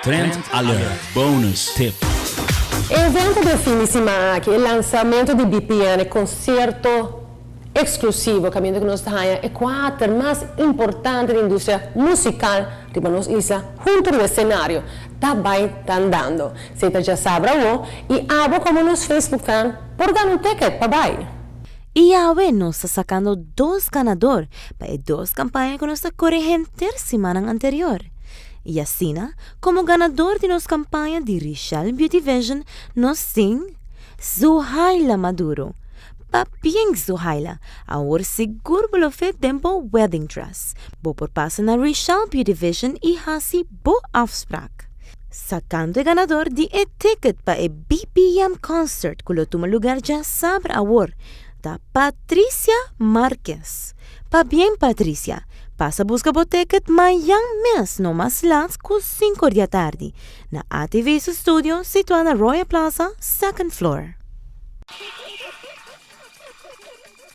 Trend Alert Bonus Tip. E evento den fin di siman aki, e lansamento di BPN, e konsierto eksklusivo kaminda ku nos ta haña e kuater mas importante di industria musikal riba nos isla huntu riba e senario, ta bai ta andando. Si ta djasabra awo i abo komo nos Facebook fan por gana un ticket pa bai. I awe nos ta sakando dos ganador pa e dos kampaña ku nos ta kore henter simannan anterior. I asina, komo ganador di nos kampaña di Richelle Beauty Vision nos tin Zuhaila Maduro. Pabien Zuhaila, awor sigur bo lo fit den bo wedding dress. Bo por pasa na Richelle Beauty Vision i hasi bo afsprak. Sakando e ganador di e ticket pa e BPM Concert ku lo tuma lugar djasabra awor ta Patricia Marquez. Pabien Patricia, pasa buska bo ticket mayan mes no mas lat ku sinku or di atardi na ATV su studio situá na Royal Plaza, second floor.